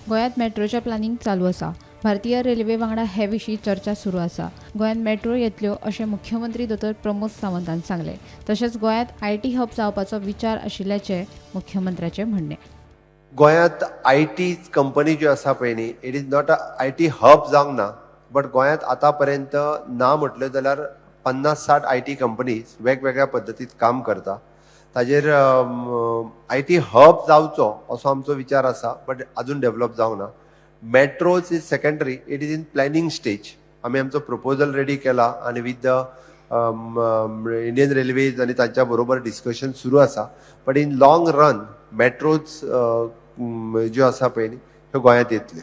गोंयांत मेट्रोचें प्लॅनिंग चालू आसा. भारतीय रेल्वे वांगडा हे विशीं चर्चा सुरू आसा. गोंयांत मेट्रो येतल्यो अशें मुख्यमंत्री दोतोर प्रमोद सावंतान सांगलें. तशेंच गोंयांत IT hub जावपाचो विचार आशिल्ल्याचें मुख्यमंत्र्याचें म्हणणें. गोंयांत IT company ज्यो आसा पळय न्ही, it is not a IT hub जावंक ना, बट गोंयांत आतां पर्यंत ना म्हटल्यो जाल्यार 50-60 IT companies वेगवेगळ्या पद्दतीत काम करता. ताजेर IT hub जावचो असो आमचो विचार आसा, बट अजून डेव्हलप जावंक ना. Metros is secondary, it is in planning stage. आमी आमचो प्रपोजल रेडी केला आनी विथ the Indian railways आनी तांच्या बरोबर डिस्कशन सुरू आसा, but in long run metros ज्यो आसा पळय न्ही, ह्यो गोंयांत येतल्यो.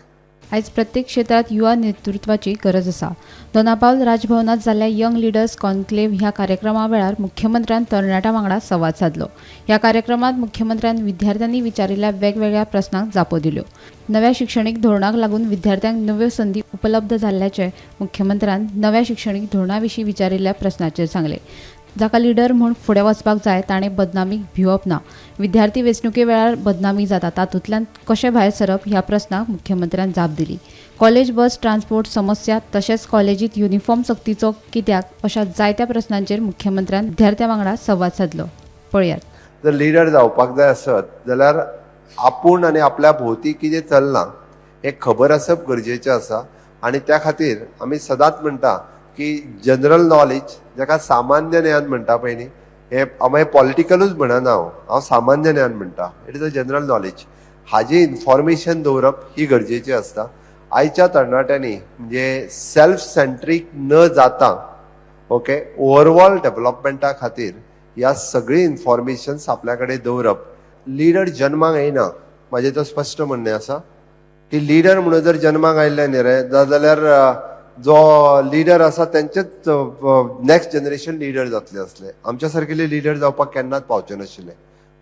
आयज प्रत्येक क्षेत्रात युवा नेतृत्वाची गरज आसा. दोनापावल राजभवनात जाल्ल्या यंग लिडर्स कॉन्क्लेव्ह ह्या कार्यक्रमा वेळार मुख्यमंत्र्यान तरणाट्यां वांगडा संवाद सादलो. ह्या कार्यक्रमात मुख्यमंत्र्यान विद्यार्थ्यांनी विचारिल्ल्या वेगवेगळ्या प्रस्नांक जापो दिल्यो. नव्या शिक्षणीक धोरणाक लागून विद्यार्थ्यांक नव्यो संदी उपलब्ध जाल्ल्याचें मुख्यमंत्र्यान नव्या शिक्षणीक धोरणा विशीं विचारिल्ल्या प्रस्नाचेर सांगलें. जाका लिडर म्हूण फुडें वचपाक जाय ताणें बदनामीक भिवप ना. विद्यार्थी वेंचणुके वेळार बदनामी जाता, तातूंतल्यान कशें भायर सरप ह्या प्रस्नाक मुख्यमंत्र्यान जाप दिली. कॉलेज बस ट्रान्सपोर्ट समस्या तशेंच कॉलेजीत युनिफॉर्म सक्तीचो कित्याक अशा जायत्या प्रस्नांचेर मुख्यमंत्र्यान विद्यार्थ्यां वांगडा संवाद सादलो. पळयात. जर लिडर जावपाक जाय आसत जाल्यार आपूण आनी आपल्या भोंवती कितें चल्लां हें खबर आसप गरजेचें आसा. आनी त्या खातीर आमी सदांच म्हणटा की जनरल नॉलेज, जाका सामान्य ज्ञान म्हणटा पळय न्ही, हें हांव पॉलिटिकलूच म्हणना, हांव हांव सामान्य ज्ञान म्हणटा. It is a general knowledge. हाजी इन्फॉर्मेशन दवरप ही गरजेची आसता. आयच्या तरणाट्यांनी म्हणजे सेल्फ सेंट्रीक न जाता, ओके, ओवरऑल डेव्हलपमेंटा खातीर ह्या सगळी इन्फॉर्मेशन्स आपल्या कडेन दवरप. लिडर जन्माक येना. म्हाजें तो स्पश्ट म्हणणें आसा की लिडर म्हणून जर जन्माक आयिल्ले न्ही रे जाल्यार जो लिडर आसा तेंचेच नेक्स्ट जनरेशन लिडर जातले आसले. आमच्या सारकेले लिडर जावपाक केन्नाच पावचे नाशिल्ले.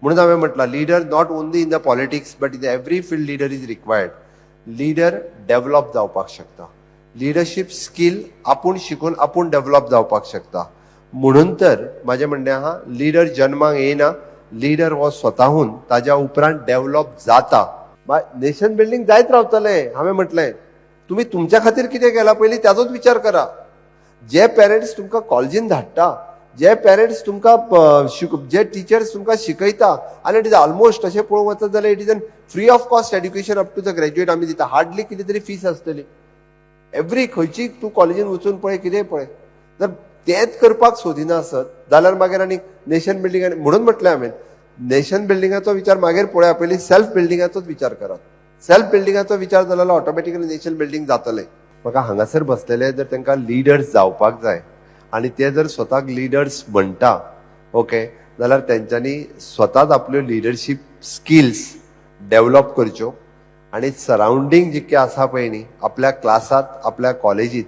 म्हणून हांवें म्हटलां, leader not only in the politics but in every field leader is required. Leader develop जावपाक शकता. लिडरशीप स्कील आपूण शिकून आपूण डेव्हलप जावपाक शकता. म्हणून तर म्हाजें म्हणणें आहा, लिडर जन्माक येना, लिडर हो स्वताहून ताज्या उपरांत डेव्हलप जाता. नेशन बिल्डींग जायत रावतलें. हांवें म्हटलें, तुमी तुमच्या खातीर कितें केलां पयलीं ताजोच विचार करा. जे पेरंट्स तुमकां कॉलेजीन धाडटा, जे पेरंट्स तुमकां जे टिचर्स तुमकां शिकयता, आनी it is almost अशें पळोवंक वचत जाल्यार it is an free of cost education up to the graduate आमी दिता. हार्डली कितें तरी फीस आसतली. एवरी खंयची तूं कॉलेजीन वचून पळय, कितेंय पळय. जर तेंच करपाक सोदिना आसत जाल्यार मागीर आनी नेशन बिल्डींग. आनी म्हणून म्हटलें हांवें, नेशन बिल्डिंगाचो विचार मागीर पळया, पयलीं सेल्फ बिल्डिंगाचोच विचार करात. सेल्फ बिल्डिंगाचो विचार जालो जाल्यार ऑटोमॅटिकली नेशन बिल्डींग जातलें. म्हाका हांगासर बसलेले जर तांकां लिडर्स जावपाक जाय आनी ते जर स्वताक लिडर्स म्हणटा, ओके, जाल्यार तेंच्यांनी स्वताच आपल्यो लिडरशीप स्किल्स डेव्हलप करच्यो आनी सरावंडींग जितकें आसा पळय न्ही, आपल्या क्लासांत, आपल्या कॉलेजीत,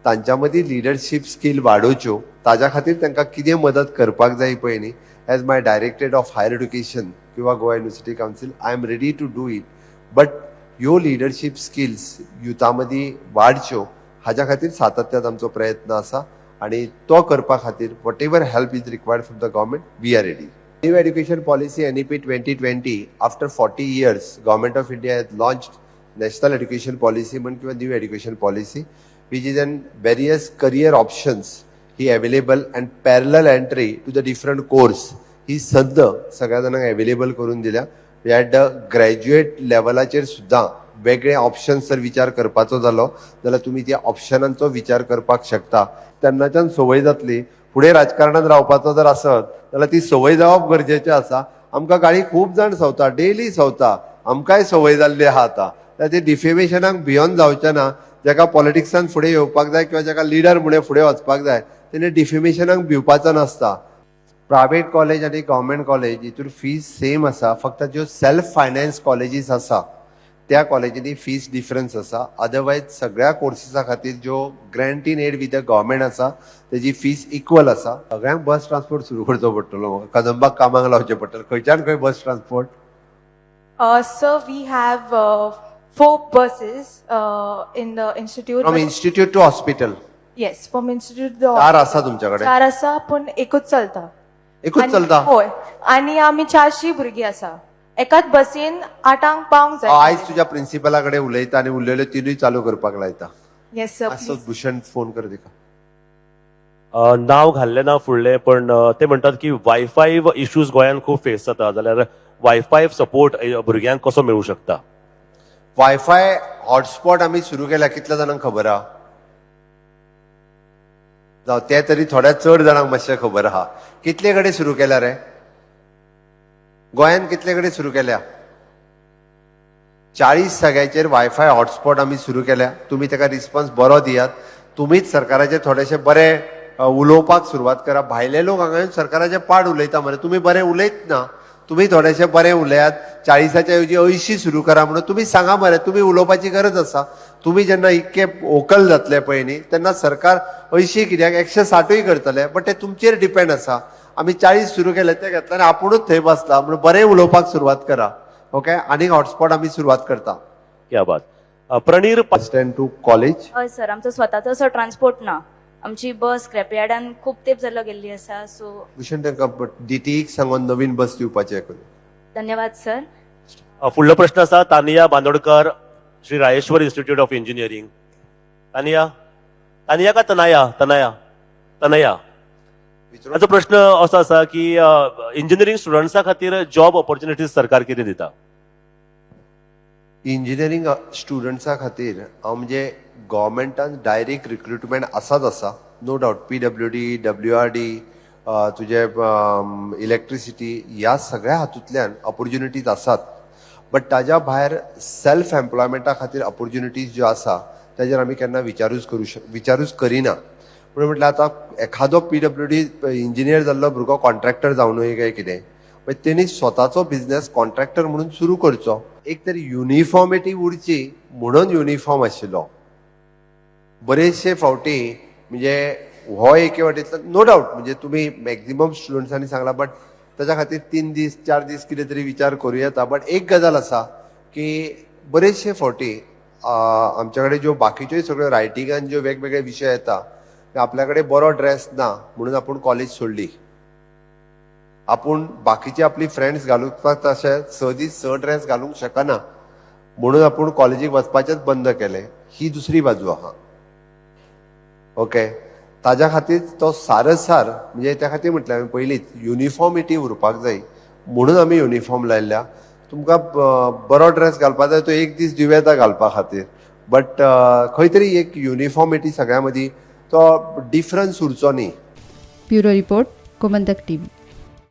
तांच्या मदीं लिडरशीप स्कील वाडोवच्यो. ताज्या खातीर तांकां कितें मदत करपाक जाय पळय न्ही, as my Directorate of Higher Education किंवा Goa university council, I am ready to do it. But ह्यो लिडरशीप स्किल्स युथा मदीं वाडच्यो हाज्या खातीर सातत्यान आमचो प्रयत्न आसा आनी तो करपा खातीर whatever help is required from the government, we are ready. New Education Policy, NEP 2020, after 40 years, Government of India has launched National Education Policy म्हण किंवा New Education Policy, which is an various career options he available and parallel entry to the different course ही संद सगळ्या जाणांक available करून दिल्या. Eight the graduate लेवलाचेर सुद्दां वेगळे ऑप्शन्स जर विचार करपाचो जालो जाल्यार तुमी त्या ऑप्शनांचो विचार करपाक शकता. तेन्नाच्यान संवय जातली. फुडें राजकारणात रावपाचो जर आसत जाल्यार ती संवय जावप गरजेचें आसा. आमकां गाळी खूब जाण संवता, डेली संवता. आमकांय संवय जाल्ली आहा आतां. ते डिफेमेशनाक भियोन जावचें ना. जाका पॉलिटिक्सान फुडें येवपाक जाय किंवा जाका लिडर म्हणून फुडें वचपाक जाय, तेणे डिफेमेशनाक भिवपाचो नासता. प्रायवेट कॉलेज आनी गव्हर्मेंट कॉलेज हितूर फीज सेम आसा. फक्त ज्यो सेल्फ फायनान्स कॉलेजीस आसा त्या कॉलेजींनी फीज डिफरन्स आसा. अदरवायज सगळ्या कोर्सीसा खातीर ज्यो grant in aid with the government आसा तेजी फीज इक्वल आसा. सगळ्यांक बस ट्रान्सपोर्ट सुरू करचो पडटलो. कदंबाक कामाक लावचें पडटलें. खंयच्यान खंय बस transport. Sir, we have four buses in the institute. From institute to hospital? Yes, from institute to the चार आसा तुमच्या कडेन? चार आसा, पूण एकूच चलता. एकूच चलता? हय, आनी आमी 400 भुरगीं आसा. एकाच बसीन आठांक पावंक हांव जाय. आयज तुज्या प्रिन्सिपला कडेन उलयता आनी उरलेल्यो तिनूय चालू करपाक लायता. Yes sir. मातसो भूषण फोन कर तिका. नाव घाल्लें ना फुडलें, पण ते म्हणटात की वायफाय इश्यूज गोंयांत खूब फेस जाता, जाल्यार वायफाय सपोर्ट भुरग्यांक कसो मेळूं शकता? वायफाय हॉटस्पॉट आमी सुरू केल्या, कितल्या जाणांक खबर आहा? जावं, ते तरी थोड्या चड जाणांक मातशें खबर आहा. कितले कडेन सुरू केल्या रे गोंयांत? कितले कडेन सुरू केल्या? 40 जाग्याचेर वायफाय हॉटस्पॉट आमी सुरू केल्या. तुमी ताका रिस्पॉन्स बरो दियात. तुमीच सरकाराचे थोडेशे बरे उलोवपाक सुरवात करा. भायले लोक हांगा येवन सरकाराचे पाड उलयता मरे, तुमी बरें उलयत ना. तुमी थोडेशे बरें उलयात. 40च्या ऐवजी 80 सुरू करा म्हणून तुमी सांगा मरे. तुमी उलोवपाची गरज आसा. तुमी जेन्ना इतके वोकल जातले पळय न्ही, तेन्ना सरकार 80 कित्याक, 160ूय करतले, बट ते तुमचेर डिपेंड आसा. आमी 40 सुरू केले ते घेतले आनी आपुणूच थंय बसला म्हणून बरें उलोवपाक सुरवात करा. ओके, आनीक हॉटस्पॉट आमी सुरवात करता. क्या बात. प्रणीर स्टँड टू कॉलेज. हय सर, आमचो स्वताचो असो ट्रान्सपोर्ट ना. आमची बस स्क्रॅपयार्डान खूब तेंप जालो गेल्ली आसा, सो भूषण, तांकां डीटीईक सांगून नवीन बस दिवपाची करून. धन्यवाद सर. फुडलो प्रश्न आसा Tania Bandodkar, Shri Rayeshwar institute of engineering. Tania, Tania का तनाया? तनाया, तनया. ताचो प्रश्न असो आसा की इंजिनियरिंग स्टुडंट्सा खातीर जॉब ऑपॉर्च्युनिटीज सरकार कितें दिता? इंजिनियरींग स्टुडंट्सा खातीर हांव म्हणजे गव्हर्मेंटान डायरेक्ट रिक्रुटमेंट आसाच आसा, नो डावट. पीडब्ल्यूडी, डब्ल्यूआरडी, तुजे इलेक्ट्रिसिटी, ह्या सगळ्या हातूंतल्यान ऑपॉर्च्युनिटीज आसात. बट ताज्या भायर सेल्फ एम्प्लॉयमेंटा खातीर ऑपॉर्च्युनिटीज ज्यो आसा ताजेर आमी केन्ना विचारूच करिना. पूण म्हटल्यार आतां एखादो पीडब्ल्यूडी इंजिनियर जाल्लो भुरगो कॉन्ट्रॅक्टर जावनूय काय कितें, मागीर तेणी स्वताचो बिझनेस कॉन्ट्रॅक्टर म्हणून सुरू करचो. एक तर युनिफॉर्मिटी उरची म्हणून युनिफॉर्म आशिल्लो. बरेचशे फावटी म्हणजे हो एके वाटेंतल्यान नो डावट, म्हणजे तुमी मॅक्झिमम स्टुडंट्सांनी सांगला, बट ताच्या खातीर 3 दीस 4 दीस कितें तरी विचार करूं येता. बट एक गजाल आसा की बरेचशे फावटी आमच्या कडेन ज्यो बाकीच्योय सगळ्यो रायटिंगान ज्यो वेगवेगळे विशय येता, आपल्या कडेन बरो ड्रेस ना म्हणून आपूण कॉलेज सोडली, आपूण बाकीचे आपली फ्रेंड्स घालूंक तशे 6 दीस 6 ड्रेस घालूंक शकना म्हणून आपूण कॉलेजीक वचपाचेंच बंद केलें. ही दुसरी बाजू आहा. ओके, ताज्या खातीर तो सारसार म्हणजे त्या खातीर म्हटलें हांवें पयलींच, युनिफॉर्मिटी उरपाक जाय म्हणून आमी युनिफॉर्म लायल्या. तुमकां बरो ड्रेस घालपा जाय, तो एक दीस दिवं येता घालपा खातीर, बट खंय तरी एक युनिफॉर्मिटी सगळ्यां मदीं तो डिफरन्स उरचो न्ही. Bureau report, Gomantak TV.